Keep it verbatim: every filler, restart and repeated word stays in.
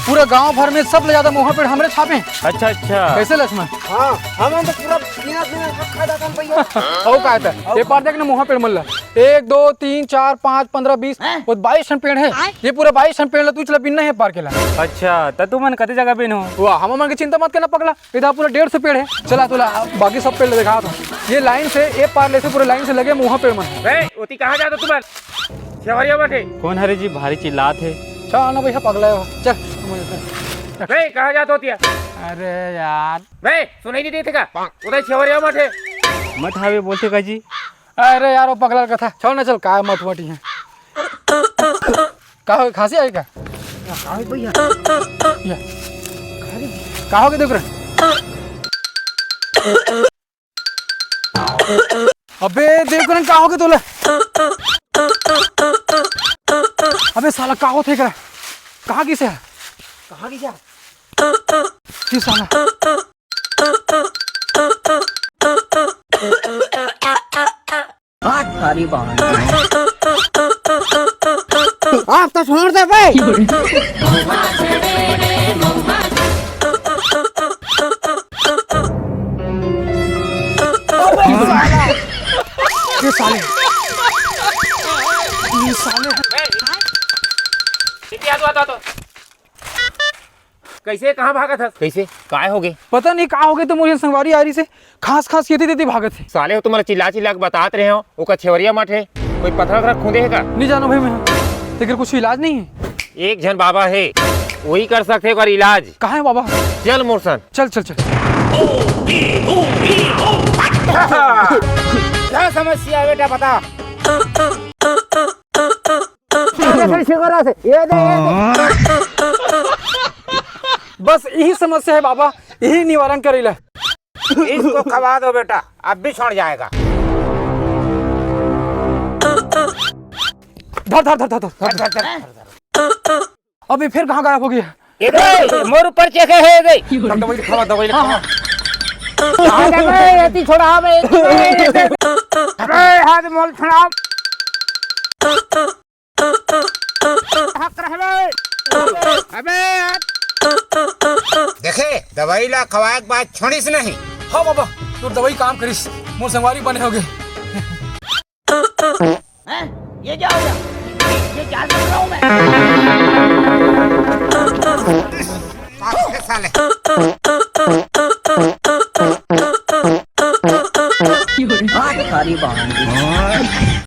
पूरा गांव भर में सबले ज्यादा महुआ पेड़ हमरे छापे। अच्छा, अच्छा। कैसे लक्ष्मण? हाँ, हमन तो पूरा बिना, बिना खा जाथन भैया। ओ का था? ये पार देख ना महुआ पेड़ मन ला। एक, दो, तीन, चार, पाँच, पन्द्रह, बीस, वो बाईस ठन पेड़ है। ये पूरा बाईस ठन पेड़ ला तू चला बिनना है पार के ला। अच्छा, त तुमन कते जगह बिन हो? वाह, हम मन के चिंता मत करना पगला, इधर पूरा डेढ़ सौ पेड़ है। चला तोला बाकी सब पेड़ ला दिखा दो। ये लाइन से, ये पार ले से पूरे लाइन से लगे महुआ पेड़ मन। ए, ओती कहाँ जात हो तुमन? छेवरिया बटे। कौन हरे जी भारी चिल्लात है? चल ना भैया, पगला है वो। चल, हम लोग चलते हैं। बे, कहाँ जात होती है? अरे यार। बे, सुनाई नहीं देते का? उधर छेवरिया मत है। मत हावे बोलते का जी? अरे यार, वो पगला का था। चल ना, चल, काय मत हुआ है। का हो, खांसी आई का? का हो भैया? या। का हो के देख रहे? अबे देख रहे, का हो गया तोला? अबे साला, का होथे एकरा? कहाँ गिस हे? कहाँ गिस हे? ये साला। हाथ भारी बहन। आप तो छोड़ दे भाई। ये साले, ये साले। इतिहास बता तो। कैसे, कहाँ भागत हस? कैसे? काय हो गए? पता नहीं का हो गए, तो मोर संगवारी आरी से खांस खांस के तेती भागत हे। साले हो तुम्हारा चिल्ला चिल्ला के बतात रहे हो, ओका छेवरिया मत है, कोई पत्थर वत्थर खूंदे है का? नहीं जानो भाई मैं, तेकर कुछ इलाज नहीं है? एक झन बाबा है, वही कर सकते ओकर इलाज। कहाँ है बाबा? चल मोर संग। चल, चल, चल। क्या समस्या है बेटा, बता। ये दे, ये दे। बस यही समस्या है बाबा, यही निवारण करेला। इसको खवा दो बेटा, अब भी छोड़ जाएगा। धर, धर, धर, धर, धर। अच्छा, अच्छा, अच्छा। अबे फिर कहाँ गायब हो गया? ये दे, मोर ऊपर चेखे है, ये दे। चल, दवाई लिखवा, दवाई लिखवा। आ जा बे, एती छोड़ा बे। अबे, हाथ मोल छोड़ा। हक रह बे। अबे यार। देखे, दवाई ला खवाए के बाद छोड़िस नहीं। हाँ बाबा, तोर दवाई काम करिस, मोर संगवारी बने हो गए। हैं? ये क्या हो गया? ये क्या सुन रहा हूँ मैं? साले।